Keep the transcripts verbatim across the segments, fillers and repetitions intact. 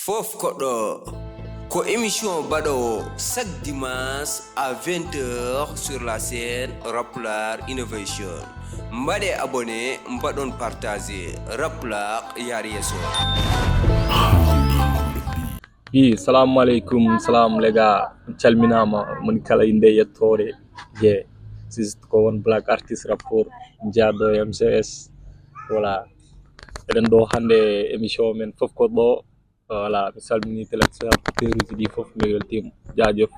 Fof ko ɗo. Ko émission baɗowo chaque dimanche à vingt heures sur la chaîne Rapplar Innovation. Mbaɗe abonné, mbaɗon partagé. Rapplar yaar yeeso. Wi, salamu aleykum, salam lega, calminama, moni kala inde e yettoore. Je, c'est juste ko One Black artiste rappeur, jaado M C S. Voilà. Eɗen ɗo hannde, émission men fof ko ɗo. Voilà, mi salmini téléspectateur uji ɗi fof, mi weltima. Jaajëf.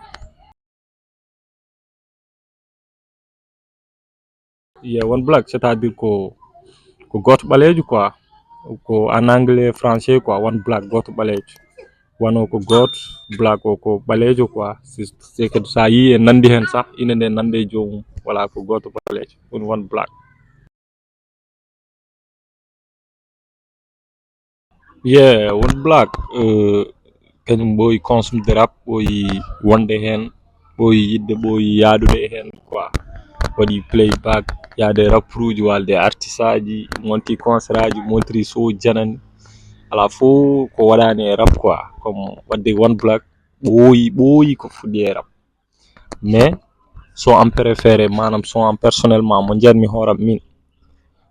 Yeah, One Black, c'est-à-dire ko ko gooto ɓaleejo quoi. Ko en anglais, français quoi, One Black, gooto ɓaleejo. One o ko gooto, Black o ko ɓaleejo quoi. C'est c'est que sa yii en nandi hen sax, ine nde nande joomum. Voilà, ko gooto ɓaleejo. Ɗum One Black. Yeah, One Black, euh, kañum ɓooyi consomde rap, ɓooyi wonde heen, ɓooyi yiɗde, ɓooyi yaadude e heen quoi. Waɗi playback, yaade rapperuuji, walde artisaaji, monti concertaaji, montri so janani. Alaa fof ko waɗaani e rap quoi. Comme waɗde One Black, ɓooyi, ɓooyi ko fuɗɗi e rap. Mais son am préféré, maanaam son am personnellement mo njanmi hooram min,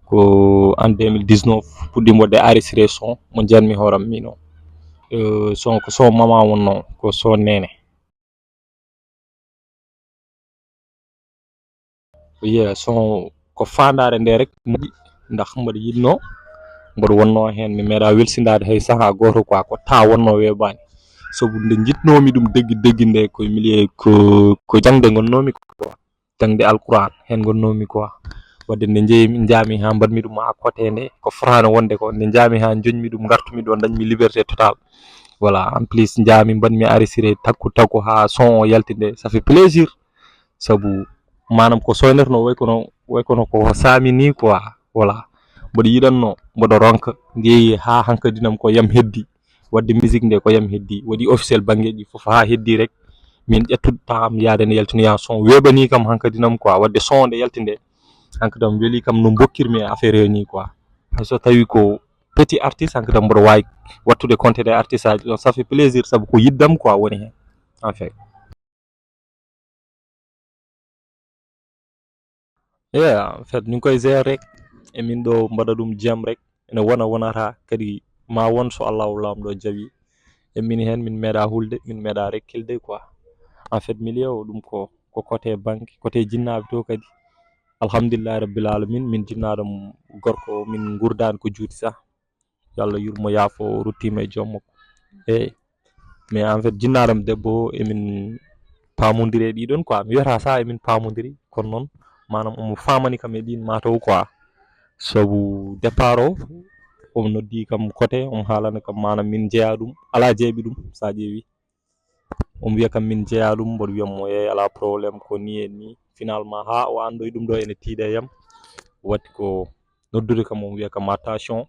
ko en deux mille dix-neuf puɗɗiimi waɗde enregistré son mo njanmi hooram min o. Euh, son ko son mama wonno, ko son nene. Yeah, son ko faandaare nde rek moƴƴi, ndax mboɗo yiɗno, mboɗo wonno heen, mi meeɗa welsindaade hay sahaa gooto quoi, ko taa wonno weebaani. Sabu nde njiɗnoomi ɗum deggi deggi nde, ko milieu, ko ko jaŋde ngonnoomi quoi, jaŋde Alquran heen ngonnoomi quoi. Waɗde nde njeeymi, njaami haa mbaɗmi ɗum à côté nde, ko fotaano wonde ko, nde njaami haa njoñmi ɗum, ngartumi ɗo, dañmi liberté total. Voilà, en plus njaami mbaɗmi enregistré takku takku haa son o yalti nde, ça fait plaisir. Sabu maanaam ko soyneteno way kono, way kono ko saami ni quoi. Voilà, mboɗo yiɗanno, mboɗo ronka, njeeyi haa hankadinam ko yam heddi. Waɗde musique nde ko yam heddi, waɗi officiel banngeeji fof haa heddi rek. Min ƴettude temps am yaade nde yaltinoya son weeɓani kam hankadinam quoi. Waɗde son nde yalti nde, hankadam weli kam no mbokkirmi e affaire he ni quoi. Hay so tawi ko petit artiste, hankadam mboɗo waawi wattude compte e artiste aji ɗon, ça fait plaisir sabu ko yiɗdam quoi woni heen en fait. Yeah, en fait, ñu ngi koy gérer rek. E min ɗo mbaɗa ɗum jam rek. Ene wona, wonata kadi ma won so Allahu Laamɗo jaɓi. E min heen, min meeɗa hulde, min meeɗa rekkilde quoi. En fait, milieu o ɗum ko, ko côté banque, côté jinnaaɓe to kadi. Alhamdulillahi Rabbil Alamin, min jinnaaɗo gorko, min ngurdaani ko juuti sah. Yo Allah yurmo, yaafo, o ruttiima e joom makko. Eeyi. Mais en fait, jinnaaɗo am debbo, emin paamondiri e ɗiɗon quoi. Mi wiyata sah emin paamondiri, kono noon, maanaam omo faamani kam e ɗiin mataw quoi. Sabu départ o, omo noddi kam côté, omo haalana kam, maanaam min njeya ɗum, alaa jeeɓi ɗum, so a ƴeewi. Omo wiya kam min njeya ɗum, mboɗo wiya mo, "Eeyi, alaa problème, ko nii e nii." Finalement, haa o anndoyi ɗum ɗo ene tiiɗa e yam. Waɗti ko noddude kam, omo wiya kam, "Attention,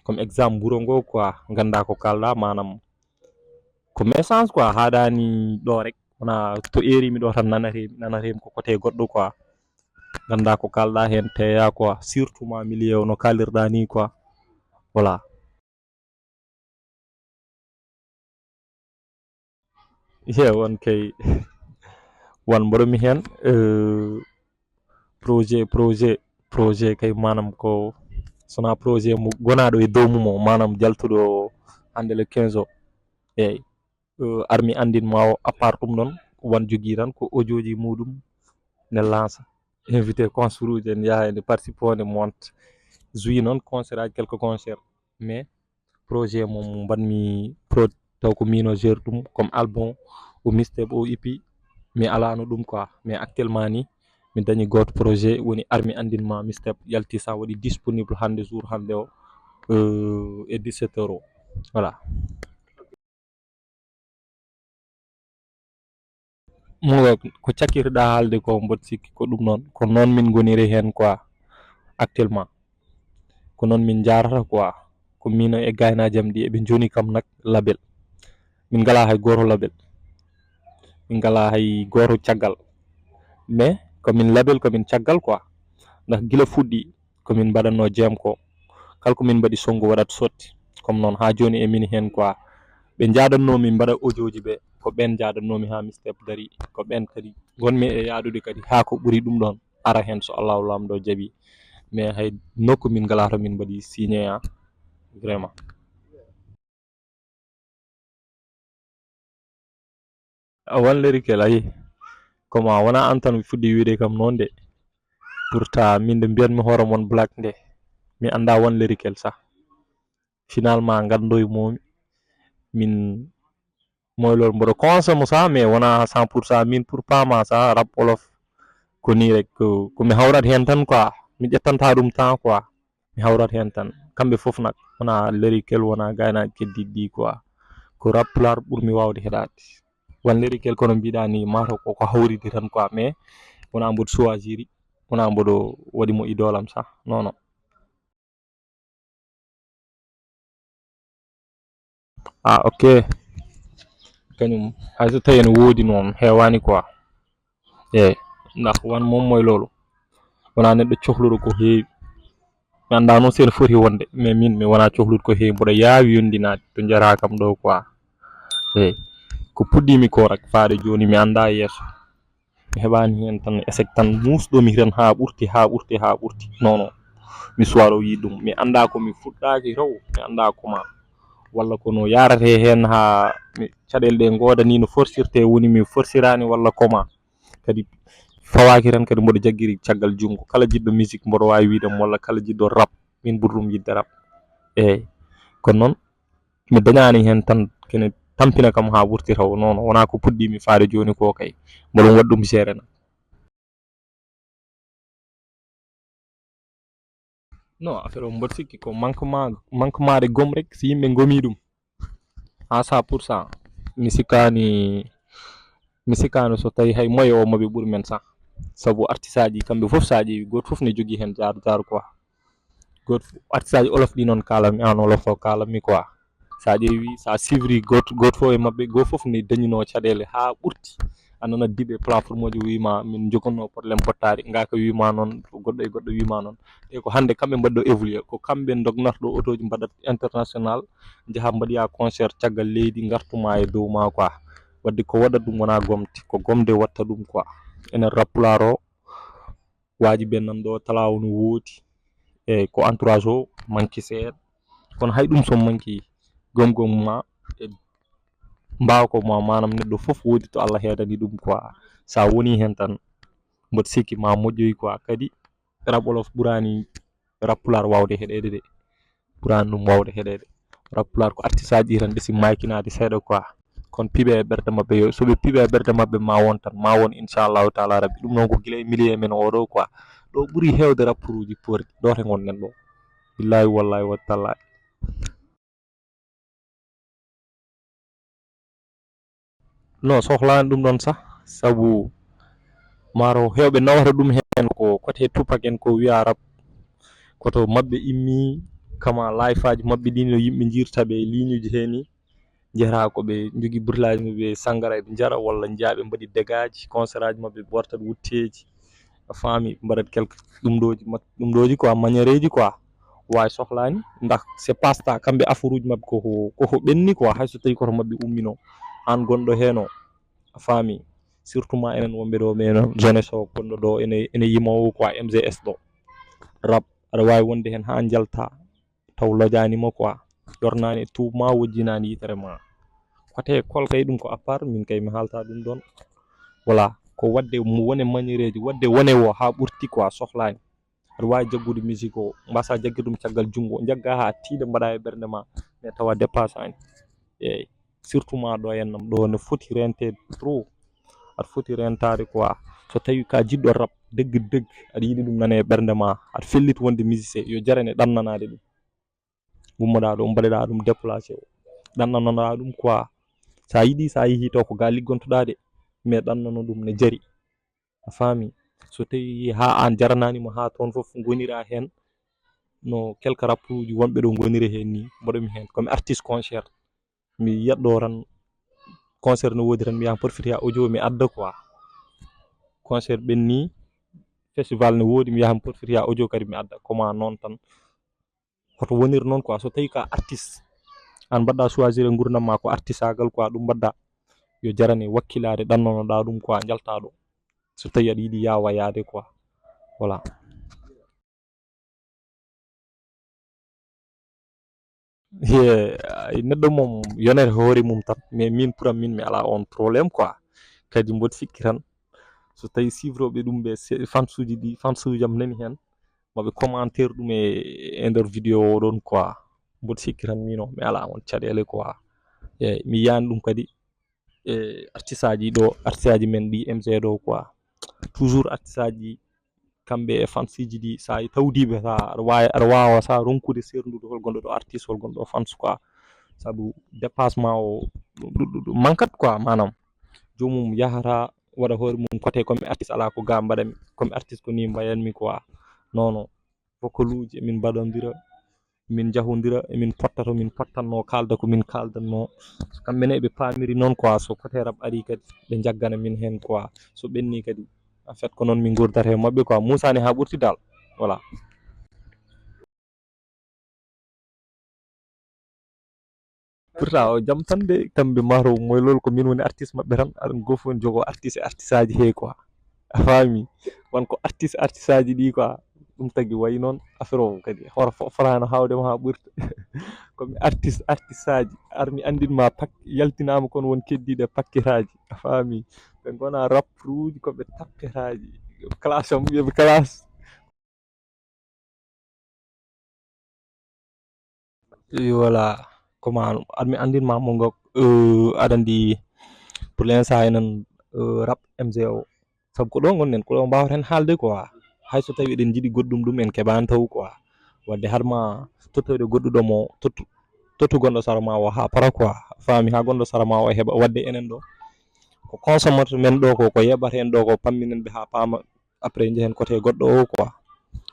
comme exemple wuro ngo quoi, nganndaa ko kaalɗaa, maanaam ko méchance quoi, haaɗaani ɗo rek, wona to eerimi ɗo tan nanatemi, nanatemi ko côté goɗɗo quoi. Nganndaa ko kaalɗaa heen teeya quoi, surtout ma milieu o no kaalirɗaa nii quoi." Voilà. Ye, wan kay, wan mboɗo mi heen, euh, projet, projet, projet kay, maanaam ko sona projet mo gonaaɗo e dow mum o, maanaam jaltuɗo hannde le quinze o. Eeyi. Euh, armi anndin ma o, à part ɗum ɗon, wan jogii tan ko audio ji muɗum ne lança. Invité concert uji en yaha ene participe, nde monte. Joué noon concert aji, quelques concerts. Mais projet mo mbaɗmi prod, taw ko min o gère ɗum comme album, o mixtape, o E P, mi alaano ɗum quoi. Mais actuellement ni, mi dañi gooto projet, woni armi anndin ma mixtape yalti, sa waɗi disponible hannde, jour hannde o, euh, e dix-sept heures o. Voilà. Mo ko cakkitiɗaa haalde ko, mboɗo sikki ko ɗum noon. Ko noon min ngoniri heen quoi, actuellement. Ko noon min njaarata quoi. Ko miin e gaaynaaji am ɗi, eɓe njoni kam nak label. Min ngalaa hay gooto label. Min ngalaa hay gooto caggal. Mais ko min label, ko min caggal quoi. Ndax gila fuɗɗi, ko min mbaɗatnoo jeem ko. Kala ko min mbaɗi sonngo waɗat sotti. Comme noon, haa jooni e min heen quoi. ɓe njaadanno min mbaɗa audio ji ɓe, ko ɓen njaadanno mi haa mi step dari, ko ɓen kadi ngonmi e yaadude kadi haa ko ɓuri ɗum ɗon ara heen so Allahu Laamɗo jaɓi. Mais hay nokku min ngalaa to min mbaɗi signé a, vraiment. A wan Lyrical, ayi. Comment wona an tan mi fuɗɗi wiide kam noon de. Pourtant min de mbiyatmi hoore mon Black nde mi annda wan Lyrical sah. Finalement nganndoy momi min moylol mboɗo conseil mo sah, mais wona cent pour cent min pour pama sah rap wolof. Ko ni rek ko, ko mi hawrat heen tan quoi. Mi ƴettanta ɗum temps quoi. Mi hawrat heen tan. Kamɓe fof nak, wona Lyrical, wona gaynaaji keddiiɗi ɗi quoi. Ko rap pulaar ɓurmi waawde heɗaade. Wan Lyrical kono mbiɗa ni, mato ko, ko hawridi tan quoi, mais wona mboɗo choisiri, wona mboɗo waɗi mo idole am sah. Non, non. Ah, ok. Kañum, hay so tawi ene woodi noon, heewaani quoi. Eey, ndax wan moom mooy loolu. Wonaa neɗɗo cohluɗo ko heewi. Mi anndaa noon so ene foti wonde, mais min mi wonaa cohluɗo ko heewi. Mboɗo yaawi yonndinaade to njaraa kam ɗo quoi. Eey, ko puɗɗiimi ko rek faade jooni mi anndaa yeeso. Mi heɓaani heen tan échec tan muusɗo mi tan haa ɓurti, haa ɓurti, haa ɓurti. Non, non. Mi suwaaro yiide ɗum. Mi anndaa ko mi fuɗɗaaki taw, mi anndaa ko ma. Walla kono yaarate heen haa mi, caɗeele ɗe ngoodani no forsirte woni mi forsiraani walla ko ma. Kadi fawaaki tan kadi mboɗo jaggiri caggal junngo. Kala jiɗɗo musique mboɗo waawi wiide mo walla kala jiɗɗo rap, min ɓuri ɗum yiɗde rap. Eey. Kono noon, mi dañaani heen tan kene tampina kam haa ɓurti taw. Non, non, wonaa ko puɗɗiimi faade jooni ko kay. Mboɗon waɗi ɗum gérer na. Non, affaire o mboɗo sikki ko manquement, manquement de gom rek, si yimɓe ngomi ɗum. À cent pour cent. Mi sikkaani, mi sikkaani so tawi hay moye o maɓe ɓuri men sah. Sabu artiste aji kamɓe fof sa ƴeewi, gooto fof ne jogii heen jaaru jaaru quoi. Gooto fof, artiste aji olof ɗi noon kaalanmi, aan olof o kaalanmi quoi. Sa ƴeewi, sa suivri gooto, gooto fof e maɓɓe, gooto fof ne dañinoo caɗeele haa ɓurti. A nana diɓe plateforme uji wiima min jogannoo problème bottaari, ngaaka wiima noon, goɗɗo e goɗɗo wiima noon. Te ko hannde kamɓe mbaɗi ɗo évoluer, ko kamɓe ndognata ɗo otooji mbaɗat international, njaha mbaɗoya concert caggal leydi, ngartuma e dow ma quoi. Wadde ko waɗat ɗum wonaa gomde, ko gomde watta ɗum quoi. Enen rap pulaar o, waajibi en nan ɗo talaawu no woodi, e ko entourage o manki seeɗa. Kono hay ɗum so manki gom gom ma e mbaawa ko ma, maanaam neɗɗo fof woodi to Allah heedani ɗum quoi. Sa woni heen tan, mboɗo sikki ma moƴƴoy quoi. Kadi rap wolof ɓuraani rap pulaar waawde heɗeede de. Ɓuraani ɗum waawde heɗeede. Rap pulaar ko artiste aji tan ɓe si maykinaade seeɗa quoi. Kono piɓe e ɓerɗe maɓɓe yo, so ɓe piɓe e ɓerɗe maɓɓe ma won tan, ma won inchallahu taala rabbi. Ɗum noon ko gila e milieu men oɗo quoi. Ɗo ɓuri heewde rappuruuji poorɗi, ɗo te ngonɗen ɗo. Billahi wallahi wa tallahi. Non, sohlaani ɗum ɗon sah, sabu maaro heewɓe nawata ɗum heen ko côté Tupac en ko wiya rap, koto maɓɓe immi, kama life aji maɓɓe ɗin no yimɓe njirta ɓe e ligne uji heen ni, njehata ko ɓe njogii burlaaji maɓɓe sangara eɓe njara walla njiyaa ɓe mbaɗi dégâts ji, concert aji maɓɓe ɓortat wutteeji, a faami, mbaɗat quelque ɗum ɗooji mak-, ɗum ɗooji quoi, manière eji quoi. Waawi sohlaani, ndax c'est passe temps, kamɓe affaire uji maɓɓe koko, koko ɓenni quoi, hay so tawi koto maɓɓe ummino, aan gonɗo heen o, a faami, surtout ma enen wonɓe ɗo, ɓe noon, jeunesse o gonɗo ɗo, ene, ene yima o quoi, M G S ɗo. Rap, aɗa waawi wonde heen haa njalta, taw lojaani mo quoi, ƴornaani e tuuba ma, wojjinaani yitere ma. Côté école kay ɗum ko à part, min kay mi haalta ɗum ɗon. Voilà, ko waɗde mo wone manière eji, waɗde wone wo haa ɓurti quoi, sohlaani. Aɗa waawi jaggude musique o, mbasa jaggude ɗum caggal junngo, njagga haa tiiɗa mbaɗa e ɓernde ma, mais tawa dépassani. Eey, surtout ma ɗo hennam, ɗo ne foti renteede trop. Aɗa foti rentaade quoi. So tawi ka jiɗɗo rap, dëgg dëgg, aɗa yiɗi ɗum nane e ɓernde ma, aɗa felliti wonde musicien, yo jarane ɗannanaade ɗum. Ngummoɗaa ɗo, mbaɗeɗaa ɗum déplacé o. Ɗannanoɗaa ɗum quoi. So a yiɗi, so a yehii to ko ga liggontoɗaa de, mais ɗannano ɗum ne jari. A faami? So tawi haa aan jaranaani mo haa toon fof ngonira heen, no quelque rapport uji wonɓe ɗo ngoniri heen ni, mboɗo mi heen. Ko mi artiste concert. Mi yiyat ɗo tan, concert no woodi tan, mi yaha mi porfitoya audio, mi adda quoi. Concert ɓenni, festival no woodi, mi yaha mi porfitoya audio kadi mi adda. Ko ma noon tan. Hoto wonir noon quoi, so tawi ka artiste, An mbaɗɗa choisir e nguurndam ma ko artisagal quoi, ɗum mbaɗɗa. Yo jarane wakkilaade ɗannonoɗa ɗum quoi, njaltaɗo. So tawi aɗa yiɗi yaawa yaade quoi. Voilà. Ye, ay, neɗɗo moom yonere hoore mum tan, mais min pour am min mi ala on problème quoi. Kadi mboɗo sikki tan so tawi sifroɓe ɗum ɓe se- fansuji ɗi fansuji am nani hen, maɓe commentaire ɗum e e nder vidéo o ɗon quoi. Mboɗo sikki tan min o mi ala on caɗele quoi. Eyyi, mi yiyani ɗum kadi e artisaji ɗo, artisaji men ɗi M Z ɗo quoi. Toujours artisaji kamɓe e fansiji ɗi, sa tawdiɓe sa aɗa wawi aɗa wawa sa ronkude serndude hol gonɗo ɗo artiste, hol gonɗo ɗo fans quoi. Sabu dépassement o ɗum ɗum ɗum mankat quoi, manam jomum yahata waɗa hoore mum côté comme artiste, ala ko ga mbaɗami comme artiste, ko ni mbayanmi quoi. Non non, vocaluji emin mbaɗodira, min jahondira, emin potta to min pottanno, kalda ko min kaldanno. So kamɓe ne ɓe pamiri noon quoi, so côté rap ari kadi ɓe jaggana min hen quoi. So ɓenni kadi en fait ko noon min gurdata e maɓɓe quoi. Musani ha ɓurti dal. Voilà. Pourtant o jam tan de, kamɓe mataw moy lool ko min woni artiste maɓɓe tan, aɗa goof woni jogo artiste e artisaji he quoi. A faami? Wan ko artiste artisaji ɗi quoi. Ɗum tagi wayi noon affaire o kadi hoto fo- fotano hawde ma ha ɓurta. Komi artiste artisaji, ar mi andin ma pak yaltinama kon won keddiɗe pakketaji. A faami? Ɓe gona rapperuji koɓe tappetaji. Classe am yoɓe classe. Voilà, ko ma aɗa mi anndin ma mo ngo. Aɗa anndi pour l'instant enen rap M Z o, sabu ko ɗo ngonɗen, ko ɗo mbawata hen haalde quoi. Hay so tawi eɗen njiɗi goɗɗum ɗum en keɓani taw quoi. Wadde haɗma tottoyde goɗɗuɗo mo tottu tottu gonɗo sara ma o ha para quoi. Faami? Ha gonɗo sara ma o heɓa. Wadde enen ɗo ko consommateur men ɗo ko ko yeɓata en ɗo ko pamminen ɓe ha paama. Après njehen côté goɗɗo o quoi.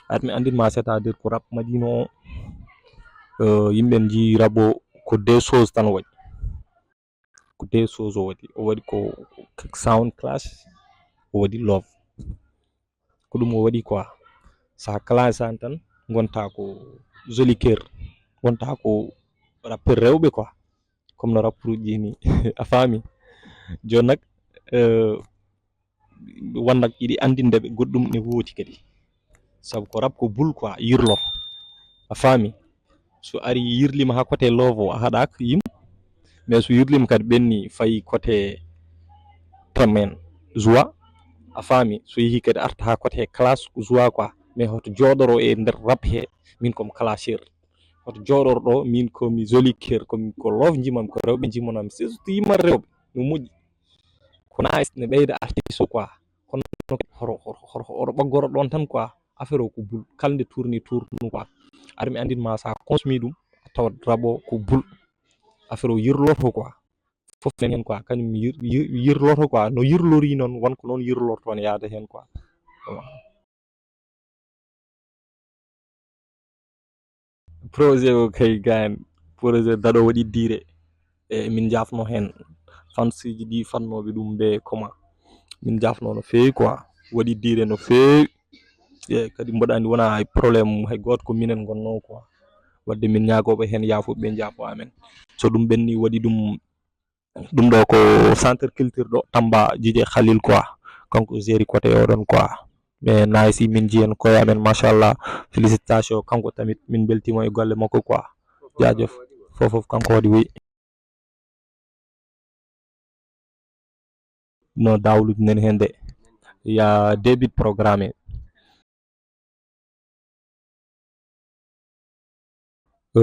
At mi andin ma c'est-à-dire ko rap madino o, yimɓe nji rap o ko deux choses tan waɗi. Ko deux choses o waɗi, o waɗi ko sound clash, o waɗi love. Ko ɗum o waɗi quoi. Sa clash an tan gonta ko joli cœur, gonta ko rappeur rewɓe quoi. Comme no rappeur uji ni. A faami? Joni nak, wonnak iɗi anndinde ɓe goɗɗum ne wooti kadi. Sabu ko rap ko bul quoi, yirlor. A faami? So ari yirlima ha côté love o, a haɗaka yim. Mais so yirlima kadi ɓenni fayi côté pemen, joie. A faami? So yehi kadi arta ha côté clash, joie quoi. Mais hoto jooɗoro e nder rap he, min comme clasheur. Hoto jooɗorɗo min komi joli cœur, komi ko love jimam, ko rewɓe jimonam, surtout yimma rewɓe. No moƴƴi. Ko nice, ne ɓeyda artiste o quoi. Kono hoto hoto hoto hoto ɓaggoro ɗon tan quoi. Affaire o ko bul, kala nde tourni tournu quoi. Ar mi andin ma sa consmi ɗum a tawat rap o ko bul. Affaire o yirloto quoi. Fof nen hen quoi, kañum yir- yir- yirloto quoi, no yirlori noon won ko noon yirlorto ne yaada hen quoi. Projet o kay gaan, projet daɗo waɗi diire. E min jafno hen fansuji ɗi fannoɓe ɗum ɓe comment. Min jafno no feewi quoi. Waɗi diire no feewi. E kadi mboɗa andi wona hay problème hay goto, ko minen gonno quoi. Wadde min ñagoɓe hen yafuɓe ɓe jafo amen. So ɗum ɓenni waɗi ɗum. Ɗum ɗo ko centre culture ɗo Tamba, Jije Khalil quoi. Kanko géri côté o ɗon quoi. Mais nice, min jiyen koye amen, machallah. Félicitation, kanko tamit min beltima e golle makko quoi. Jaajëf. Fof fof kanko waɗi wi. No dawlude nen hen de. Ya début programme.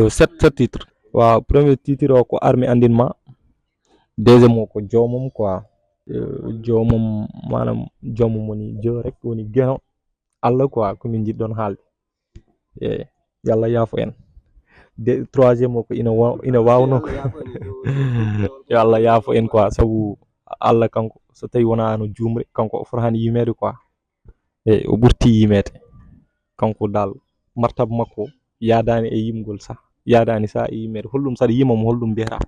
Sept sept titre. Waaw, premier titre o ko Armi andin ma. Deuxième o ko Joomum quoi. Joomum, maanaam Joomum woni Dieu rek, woni Geno, Allah quoi, ko min njiɗɗon haalde. E yalla yaafo en. De troisième o ko ina wa- ina waawno. Yo Allah yaafo en quoi, sabu Allah kanko so tawi wona no juumre, kanko o fotani yimeede quoi. E o ɓurti yimeede. Kanko dal martaba makko yaadaani e yimgol sah, yaadaani sah e yimeede. Holɗum saɗa yima mo, holɗum mbiyata?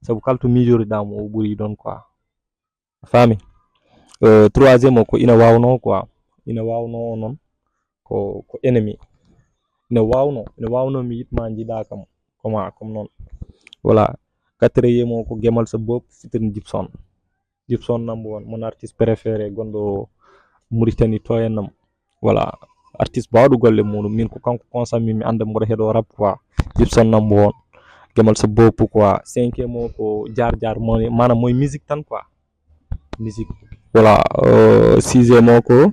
Sabu kala to miijoriɗa mo o ɓuri ɗon quoi. A faami? Troisième o ko ina waawno quoi. Ina waawno o noon ko ko ennemi. Ina waawno, ina waawno mi yiɗ ma njiɗa kam. Comme comme noon. Voilà. Quatrième o ko Gemal Sa Bopp featuring Jibson. Jibson number one, mon artiste préféré gonɗo Mauritanie to en nam. Voilà. Artiste bawɗo golle muɗum, min ko kanko consomme mi, mi anda mboɗo heɗo rap quoi. Jibson number one. Gemal Sa Bopp quoi. Cinquième o ko Jar Jar, mo, maanaam mooy musique tan quoi. Musique. Voilà. Euh, sixième o ko,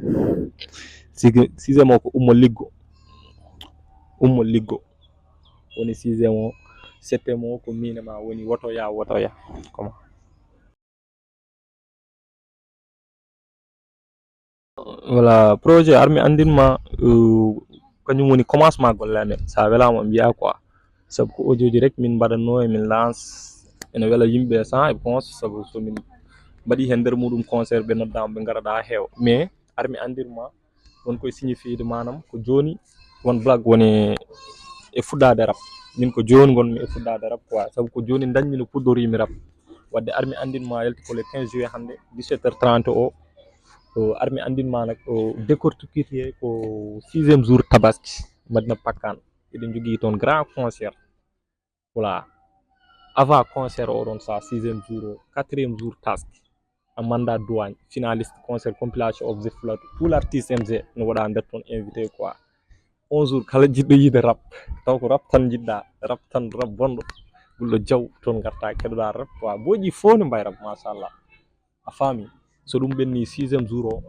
sigi-, sixième o ko Umma Liggo. Umma Liggo. Woni sixième o. Septième o ko Miine Ma, woni Wotoya, Wotoya. Comment? Voilà, projet Armi Andin Ma, euh, kañum woni commencement golle amen. Sa welama mbiya quoi. Sabu ko audio ji rek min mbaɗatno e min lance. Ene wela yimɓe sans e pense, sabu so min mbaɗi hen nder muɗum concert, ɓe noddama, ɓe ngara ɗa heewa. Mais Armi Andin Ma, won koye signifiede, maanaam ko joni One Black woni e fuɗɗade rap. Min ko joni ngonmi e fuɗɗade rap quoi, sabu ko joni dañmi no puɗɗorimi rap. Wadde Armi Andin Ma yalti ko le quinze juillet hannde, dix-sept heures trente o. O Armi Andin Ma nak o décortiquer ko sixième jour Tabaski, Madina Pakkan. Eɗen jogii toon grand concert. Voilà. Avant concert oɗon, sa sixième jour o, quatrième jour Tabaski, a mandat douane, finaliste concert compilation of the flood, tout l'artiste M Z no waɗa nder toon invité quoi. On jour kala jiɗɗo yiide rap, taw ko rap tan jiɗɗa, rap tan, rap bonɗo, gulɗo jaw, toon garta keɗoɗa rap quoi. Booji fof ne mbay rap, machallah. A faami? So ɗum ɓenni sixième jour o,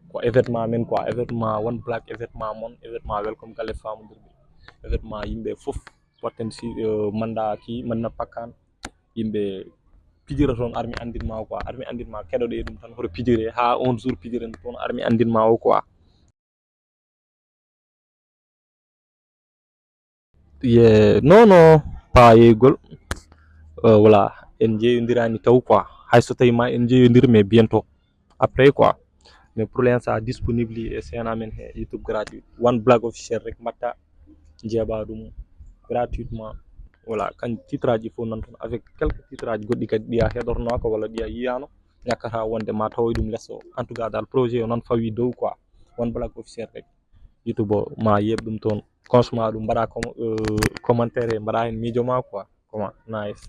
ko événement men quoi, événement One Black, événement mon, événement Welcome Galle Famondirɓe, événement yimɓe fof, watten si, euh, manda ki, manna pakkan, yimɓe pijira toon, Armi Andin Ma quoi, Armi Andin Ma keɗoɗe ɗum tan, hoto pijire, ha on jour pijiren toon Armi Andin Ma o quoi. Ye, non, non, pas yeygol. Euh, voilà, en jeeyondirani taw quoi. Hay so tawi ma en jeeyondir, mais bientôt. Après quoi. Mais pour l'instant, disponible e chaîne amen he YouTube gratuit. One Black Officiel rek mbatta, jeeɓa ɗum gratuitement. Voilà, kan titre aji fof nan toon avec quelques titres aji goɗɗi kadi ɗi a heɗornoka walla ɗi a yiyano. Ñakkata wonde ma tawoy ɗum lesso. En tout cas dal projet o noon fawi dow quoi. One Black Officiel rek. YouTube o ma yeeɓ ɗum toon. Consomma ɗum, mbaɗa com-, euh, commentaire, mbaɗa hen miijo ma quoi. Comment? Nice.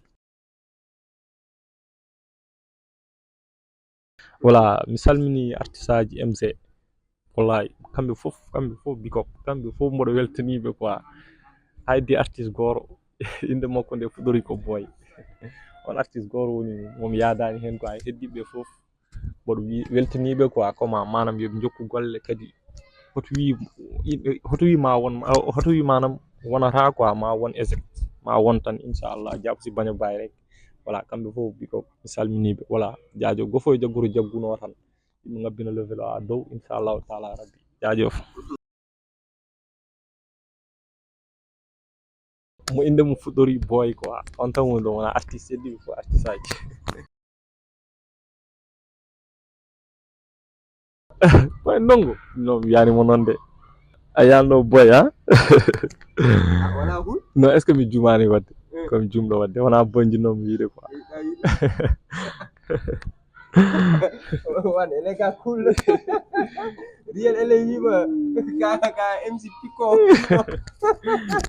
Voilà, mi salmini artiste aji M C. Wallahi, kamɓe fof, kamɓe fof big up. Kamɓe fof mboɗo weltaniɓe quoi. Haydi artiste goro, inde makko nde fuɗɗori ko Boy. On artiste goro woni mo mi yaadani hen quoi. Heddiɓe fof, mboɗo wi-, weltaniɓe quoi, comment, maanaam yo ɓe jokku golle kadi. Hoto wi, yimɓe, hoto wi ma won, hoto wi maanaam wonata quoi, ma won échec, ma won tan, inchallah, jaaɓo si baña baay rek. Voilà, kamɓe fof big up, mi salminiɓe. Voilà, jaajo, gofo e jaggoro jagguno tan. Ɗum ngabbina level o ha dow, inchallahu taala rabbi. Jaajof. Mo inde mum fuɗɗori Boy quoi. On tan woni ɗo, wona artiste, heddiɓe fof artiste aji. Boy Ndongo? Non, mi wiyani mo noon de. A yiyano Boy, ha? Wona hul? Non, est-ce que mi juumani wadde? Mm. Ko mi juumɗo wadde. Wona Boy jinno mi wiide quoi. Wan ele ka cool. Real ele wiima ka, ka M C Pico.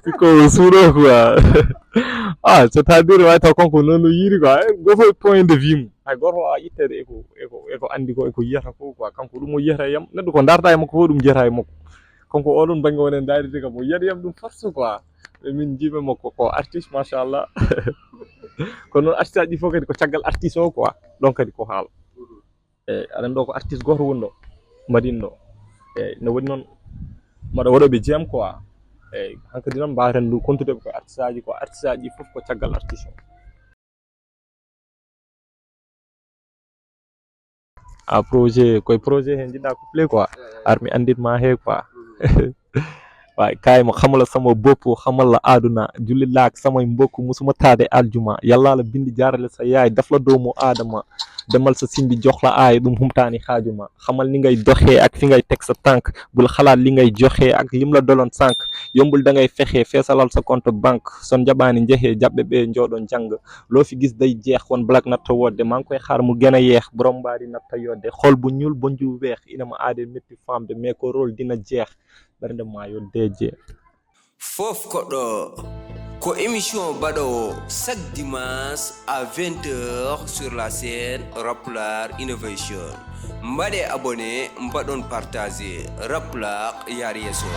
Pico suuɗo quoi. Ah, c'est-à-dire way taw kanko noon no yiiri quoi. Eh, go fof point de vue mum. Hay goto a itteede eko, eko, eko andi ko, eko yiyata ko quoi. Kanko ɗum o yiyata e yam. Neɗɗo ko darta e makko fof ɗum jeyata e makko. Kanko oɗon bannge woni e ndaaride kam, o yiyata e yam ɗum force quoi. E min jiiɓe makko ko artiste, machallah. Kono noon artiste aji ɗi fof kadi ko caggal artiste o quoi. Ɗon kadi ko haala. Eyi, aɗa anndi ɗo ko artiste gooto woni ɗo, mbaɗi ɗo. Eyi, no woni noon, mbaɗa waɗooɓe jeem quoi. Eyi, hankadi noon mbaawaten ndu kontude ko artiste aji, ko artiste aji fof ko caggal artiste o. A projet, koye projet he njiɗɗa couplé quoi. Armi anndin ma he quoi. Way, kaay mo xamala sama bopp, xamal la àdduna, julli laak samay mbokk, musuma taade aljuma. Yàlla la bind jaarale sa yaay, def la doomu aadama. Demal sa simbi jox la aay, ɗum humtaani xaajuma. Xamal ni ngay doxee ak fi ngay teg sa tànk, bul xalaat li ngay joxe ak lim la doloon sànq. Yombul da ngay fexe, feesalal sa compte banque. Son jaɓaani njeexee, jàppe ɓe njooɗo njàng. Loo fi gis day jeex, One Black natta wodde, maa ngi koy xaar mu gën a yeex. Borom mbaari natta yodde, xol bu ñuul, bon ju weex. Ina ma aade métti femme de, mais ko rôle dina jeex. Ɓernde maa yodde jeex. Fof ko ɗo Ko émission baɗowo chaque dimanche à vingt heures sur la chaîne Rappler Innovation. Mbaɗe abonné, mbaɗon partagé. Rappler yaar yeeso.